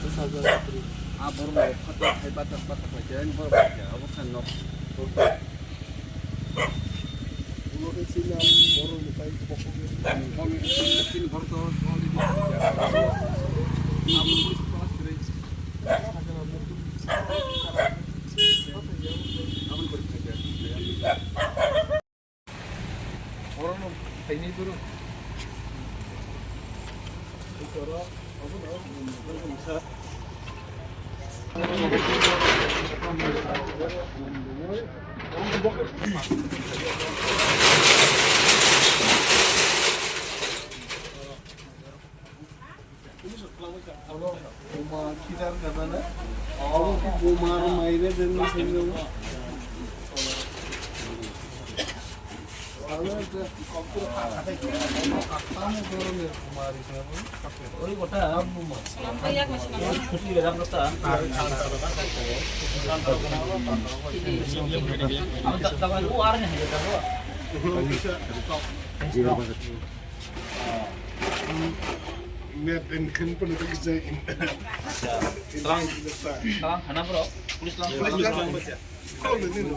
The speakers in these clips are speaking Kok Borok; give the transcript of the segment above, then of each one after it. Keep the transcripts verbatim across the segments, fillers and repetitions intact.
Ah, borok no phato khai bathak bathak bai khe, borok bai khe, abo khan nok. Ulo khe sila borok ni pai bokol ni. Chini borok to already. Abo police class three. Abo kori khai khe. Orono phainai borok. Buma kidar kadana. Abo khe buma aro maire den ni sengyo. Abo khe tamo dorone buma ri kabo. Ori gota buma. Chuti gada prasta. Abo tak tak ko ar ne hai ta. Net and company to say. Acha. Salam. Salam, hana bro. Police salam. Police salam. Call the name.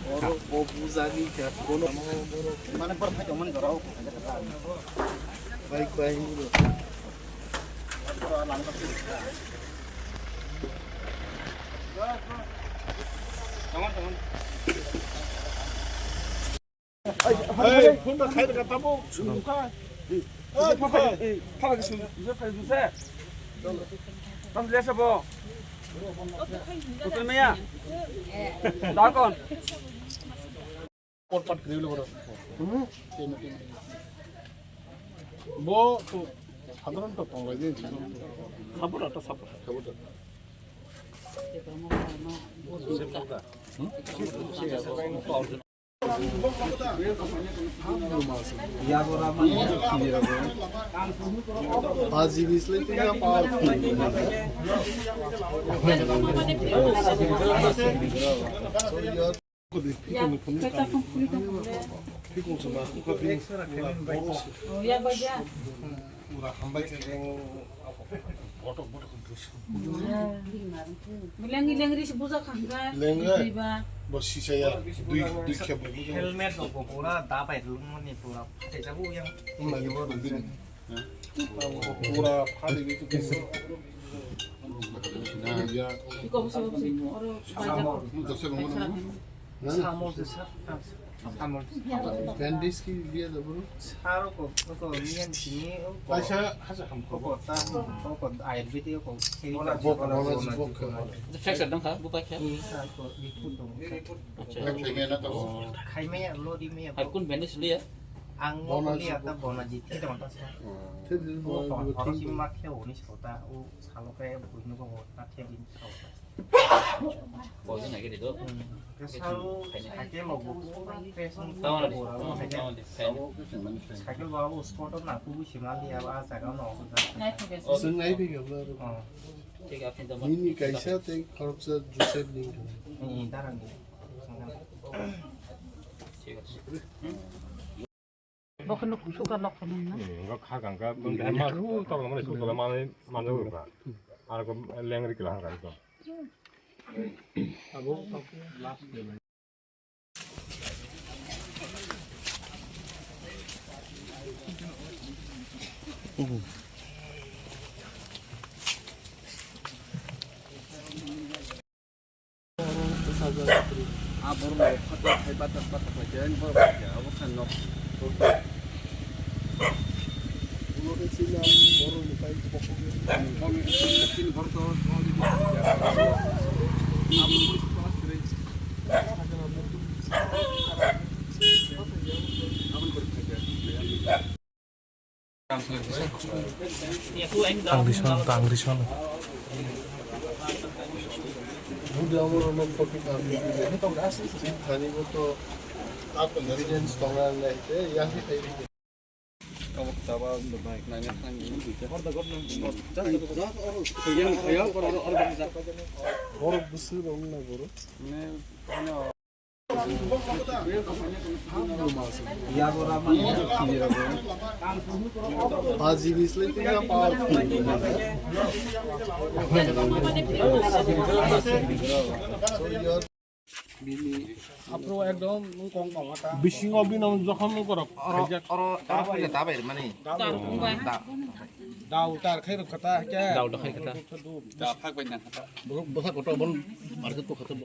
Oro bo bujani kha kono. Mane por phai tongmani jora o. Bai bai. Tongmani, tongmani. Hey, phone ta khai da tamo. Hey, phone khai. Phone khai. Tam le sabo. Kote maya. Dakon. Pot pat kri lo bro. Bo to sadharon to tonglai din. Sabur ata sabur. Sabur. Ba jinis le tiga pa. Sorry, yaar. Phikung se ma, kukha bini. Oh, ya, ba, ya. Pura hambai khe reng, botok, botok, botok. Lengri, lengri se buja khangka. Lenga. Diba. Bo sisa ya, dui, dui khep bo buja. Helmet rok bo pura da pai lungmani pura. Tei jabu yang. Pura phali gitu. Ya. Iko bo se, bo se. Oro. Samo. Samo se sir. Samo. Bandage ki dia da bro? Sir ko, ko niyan sini ko. Kaisa haja ham ko. Ko ta, ko ayurvedic ko. Bona, bona, bona. Fracture dong kha, bukai kha? Hmm, sir ko, itu dong. Acha. Khai maya na to. Khai maya, lo di maya. Hai kun bandage liya? Ang mo liya ta bona jiti dong ta sir. Thik. Ko ko si mak khe oni sota, o salo khe buino ko ta thik din sota. Cycle rok bo pura fresh wng tong. Cycle bo abo spot o nang kubui se man liya, a jaga o no. Swng nai phi kha bro. Nini kaisa tei khoroksa Joseph ni wngkha. Ni darang ni. Bo khe nuk sukha lok khe nang na. Hmm, kha kang kha, bung khe ma su tong mani su tong mani mani ur kha. Ar ko lengri kla kha ko. Abo last. A borok no phatar khai batar batar khai khe borok kha abo kha nok. Borok ni sini borok ni kai bokong ni sini borok to. Ang di sono, ang di sono. Borok bwswk rok wngna borok. Ba jinis le twi ya powerful. Bisingo bini jokhon nung korok. Oro, oro, oro khaijak. Oro, oro khaijak. Dabai mani. Da. Dau tar khai rok kata kya? Dau da khai kata. Da phak bai na kata. Bwsa kotor bon market ko khatam.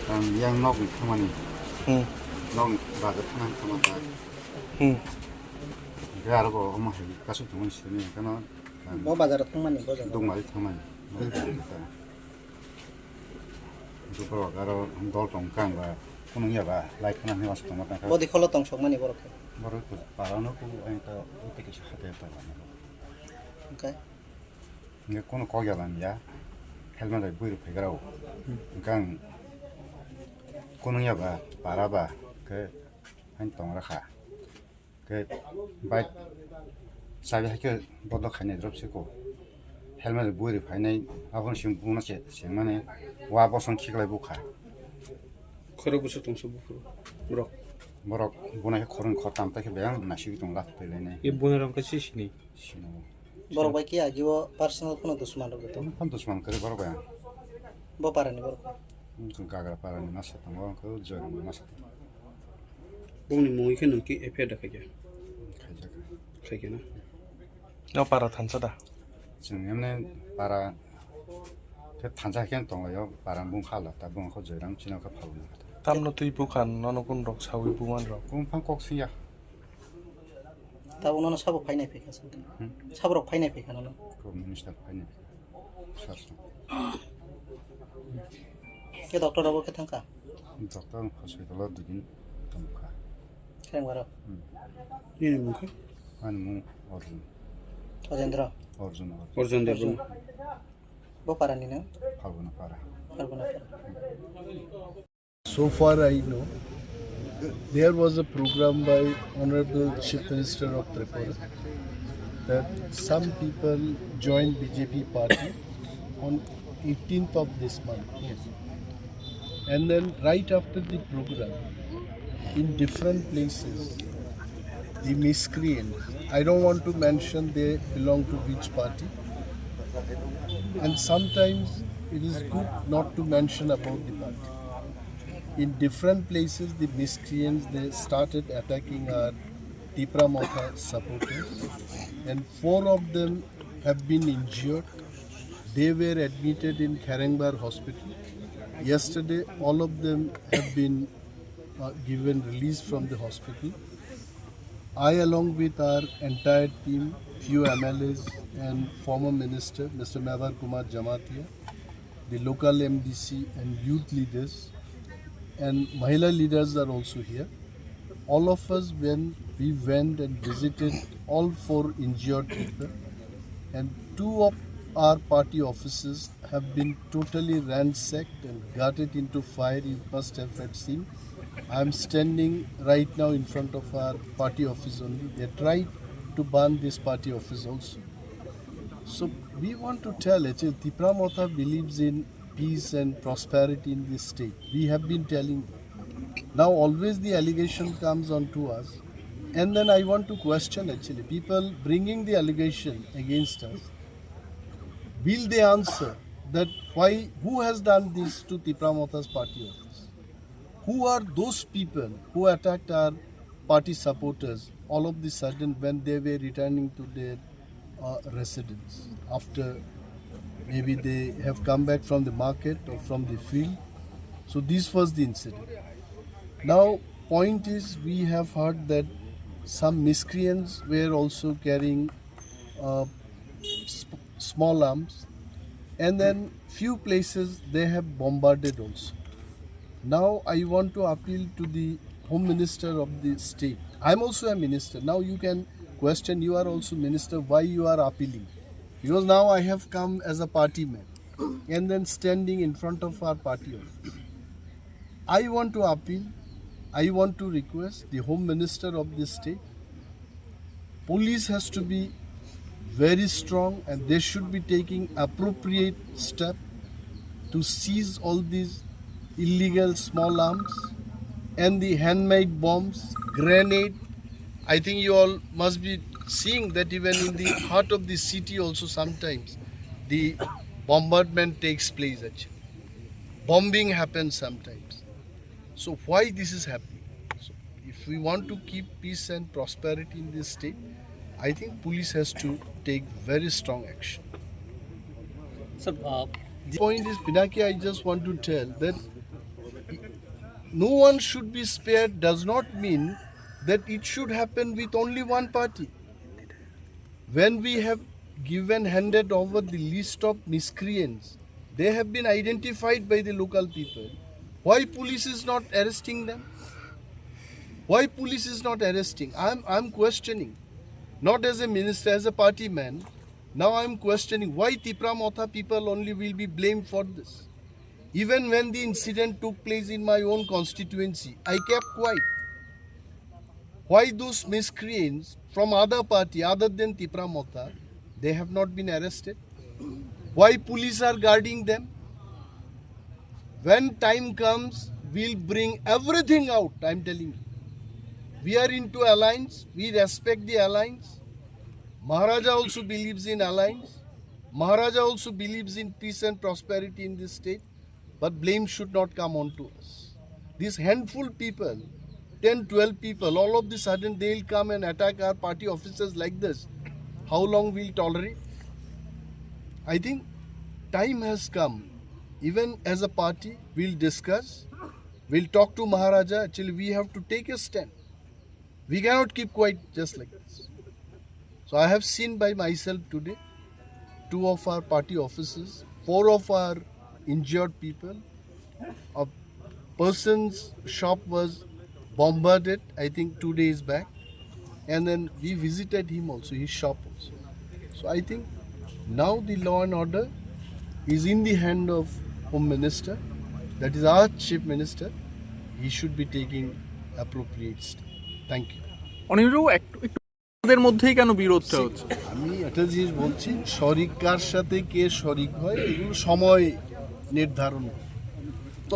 Ang yang nok ni thangmani. Hmm. Nok ni bagwi thangna thangma ta. Hmm. Ge aro bo omo hai kasu thangmani sini kano. Bo bazar thangmani bo jaga. Dongmari thangmani. Borok aro dol tong kang ba kunung ya ba lai khna ni mas tong ma ta. Bodi kholo tong sok mani borok. Borok para no ku ai ta uti kisa hate ta. Okay. Hingke kono kok ya lamya, helmet bai bui rok phaigra o. Hingke ang kono ya ba, para ba, ke hain tong rakha. Ke bike sabi hai ke bodo khainai drop se ko. Helmet bai bui rok phainai, aboni simi buna se, se mane, wa bosong khiklai bukha. Khoro busu tongso buphuru, borok. Borok buna he khorang khortam ta khe beyang nasigi tong lap pailainai. E buna rong khe si sini. Sino. Borok bai khe agi o personal phano dusman rok tong. Phano dusman kare borok bai. Bo para ni borok. Gagra para ni masa tongo, ang khe Joy ni masa tongo. Bongni mungwi khe nwng ki F I R da khaikha? Khaijak. Khaikha na? No para thansa da? Chwng emne para khe thansa khe tonglaio, para bung khala ta bung kho Joyram chino kha phalna. Tamno twi bukhan nono kun rok sawi buman rok. Bung phang kok siya. Tabuk nono sabo phainai phaikha sa. Hmm? Saborok phainai phaikha nono. Ko minister phainai. Sir. Ke doctor rogo khe thangkha? Doctor hospital o dui din tongkha. Khereng baro? Hmm. Nini mung khe? Ani mung Arjun. Ojendra? Arjun, Arjun. Arjun Debbarma. Bo para ni na? Phalguna para. Phalguna para. So far I know, there was a program by Honorable Chief Minister of Tripura that some people joined B J P party on eighteenth of this month. And then right after the program, in different places, the miscreants, I don't want to mention they belong to which party, and sometimes it is good not to mention about the party. In different places, the miscreants, they started attacking our Tipra Motha supporters, and four of them have been injured. They were admitted in Kherengbar Hospital. Yesterday, all of them have been, uh, given release from the hospital. I, along with our entire team, few M L As and former minister, Mister Mevar Kumar Jamatia, the local M D C and youth leaders and Mahila leaders are also here. All of us, when we went and visited all four injured people, and two of our party offices have been totally ransacked and gutted into fire, you must have had seen. I am standing right now in front of our party office only. They tried to burn this party office also. So we want to tell, actually, Tipra Motha believes in peace and prosperity in this state. We have been telling them. Now always the allegation comes onto us. And then I want to question, actually, people bringing the allegation against us. Will they answer that why, who has done this to Tipra Motha's party office? Who are those people who attacked our party supporters all of the sudden when they were returning to their, uh, residence after maybe they have come back from the market or from the field? So this was the incident. Now, point is, we have heard that some miscreants were also carrying uh, sp- small arms, and then few places they have bombarded also. Now I want to appeal to the Home Minister of the state. I'm also a minister. Now you can question, you are also minister, why you are appealing? Because now I have come as a party man and then standing in front of our party office. I want to appeal, I want to request the Home Minister of this state. Police has to be very strong and they should be taking appropriate step to seize all these illegal small arms and the handmade bombs, grenade. I think you all must be seeing that even in the heart of the city also sometimes the bombardment takes place. Actually, bombing happens sometimes. So why this is happening? So if we want to keep peace and prosperity in this state, I think police has to take very strong action. Sir, uh, the point is, Pinaki, I just want to tell that no one should be spared does not mean that it should happen with only one party. When we have given, handed over the list of miscreants, they have been identified by the local people. Why police is not arresting them? Why police is not arresting? I'm, I'm questioning. Not as a minister, as a party man. Now I'm questioning why Tipra Motha people only will be blamed for this. Even when the incident took place in my own constituency, I kept quiet. Why those miscreants from other party other than Tipra Motha, they have not been arrested? Why police are guarding them? When time comes, we'll bring everything out, I'm telling you. We are into alliance, we respect the alliance. Maharaja also believes in alliance. Maharaja also believes in peace and prosperity in this state. But blame should not come on to us. These handful people, ten, twelve people, all of the sudden they'll come and attack our party officers like this. How long we'll tolerate? I think time has come. Even as a party, we'll discuss, we'll talk to Maharaja. Actually, we have to take a stand. We cannot keep quiet just like this. So I have seen by myself today two of our party offices, four of our injured people, a person's shop was bombarded, I think, two days back. And then we visited him also, his shop also. So I think now the law and order is in the hand of Home Minister, that is our Chief Minister. He should be taking appropriate step. Thank you. অনিলবাবু, একটু একটু তাদের মধ্যেই কেন বিরোধটা হচ্ছে? আমি একটা জিনিস বলছি, শরিক কার সাথে কে শরিক হয়, এগুলো সময় নির্ধারণ করে। তো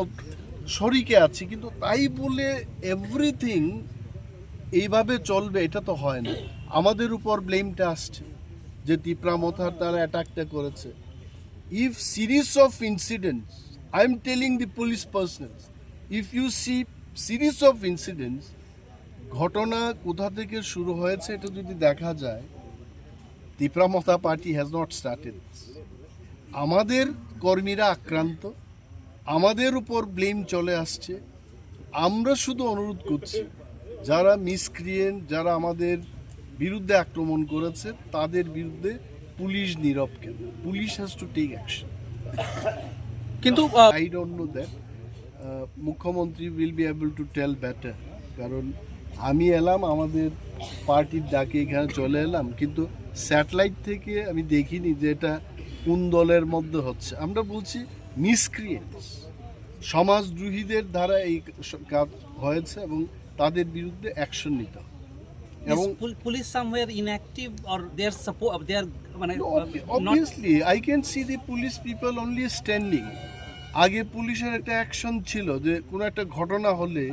শরিকে আছি, কিন্তু তাই বলে এভরিথিং এইভাবে চলবে, এটা তো হয় না। আমাদের উপর ব্লেমটা আসছে যে তিপ্রা মথার তারা অ্যাটাকটা করেছে। If series of incidents, I am telling the police personnel, if you see series of incidents, ঘটনা কোথা থেকে শুরু হয়েছে এটা যদি দেখা যায়, তিপ্রা মথা party has not started this. আমাদের কর্মীরা আক্রান্ত, আমাদের উপর ব্লেম চলে আসছে। আমরা শুধু অনুরোধ করছি, যারা মিসক্রিয়েন্ট, যারা আমাদের বিরুদ্ধে আক্রমণ করেছে, তাদের বিরুদ্ধে পুলিশ নীরব কেন? Police has to take action. কিন্তু, আহ, I don't know that. আহ, মুখ্যমন্ত্রী will be able to tell better, কারণ আমি এলাম আমাদের পার্টির ডাকে, এখানে চলে এলাম, কিন্তু স্যাটেলাইট থেকে আমি দেখিনি যে এটা কোন দলের মধ্যে হচ্ছে। আমরা বলছি মিসক্রিয়েন্টস, সমাজদ্রোহীদের দ্বারা এই স-, কাজ হয়েছে এবং তাদের বিরুদ্ধে অ্যাকশন নিতে হবে। এবং Is pol-, police somewhere inactive or they are suppo-, they are, মানে, No, uh, ob-, not obviously, I can see the police people only standing. আগে পুলিশের একটা অ্যাকশন ছিল যে কোনো একটা ঘটনা হলে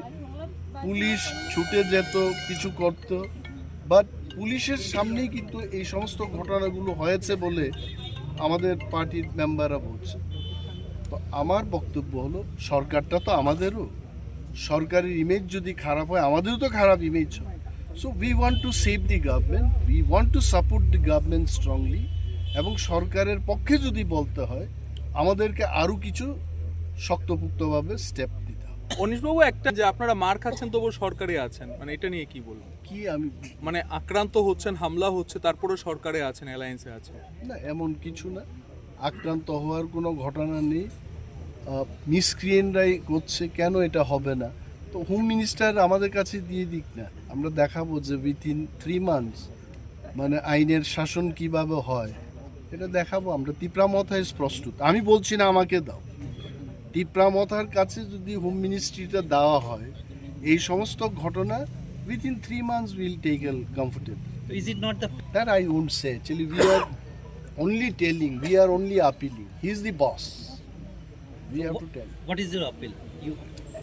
পুলিশ ছুটে যেত, কিছু করত, বাট পুলিশের সামনেই কিন্তু এই সমস্ত ঘটনাগুলো হয়েছে বলে আমাদের পার্টির মেম্বাররা বলছে। তো আমার বক্তব্য হলো, সরকারটা তো আমাদেরও, সরকারের ইমেজ যদি খারাপ হয়, আমাদেরও তো খারাপ ইমেজ হয়। So we want to save the government, we want to support the government strongly, এবং সরকারের পক্ষে যদি বলতে হয়, আমাদেরকে আরও কিছু শক্তপোক্তভাবে স্টেপ নিতে হবে। অনিশবাবু, একটা যে আপনারা মার খাচ্ছেন তবু সরকারে আছেন, মানে এটা নিয়ে কি বলবেন? কি আমি মানে আক্রান্ত হচ্ছেন, হামলা হচ্ছে, তারপরে সরকারে আছেন, অ্যালায়েন্সে আছেন। না, এমন কিছু না, আক্রান্ত হওয়ার কোনো ঘটনা নেই। মিসক্রিয়েন্টরাই করছে, কেন এটা হবে না? তো হোম মিনিস্টার আমাদের কাছে দিয়ে দিক না, আমরা দেখাবো যে উইথিন থ্রি মান্থস মানে আইনের শাসন কিভাবে হয়, এটা দেখাবো আমরা। তিপ্রা মথা ইজ প্রস্তুত, আমি বলছি না আমাকে দাও। তিপ্রা মথার কাছে যদি হোম মিনিস্ট্রিটা দেওয়া হয়, এই সমস্ত ঘটনা within three months will take a comfortable. So is it not the That I won't say. Actually, we are only telling, we are only appealing. He is the boss. We have to tell. What is your appeal? You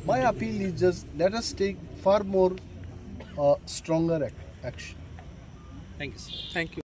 My appeal is just let us take far more uh, stronger ac- action. Thank you, sir. Thank you.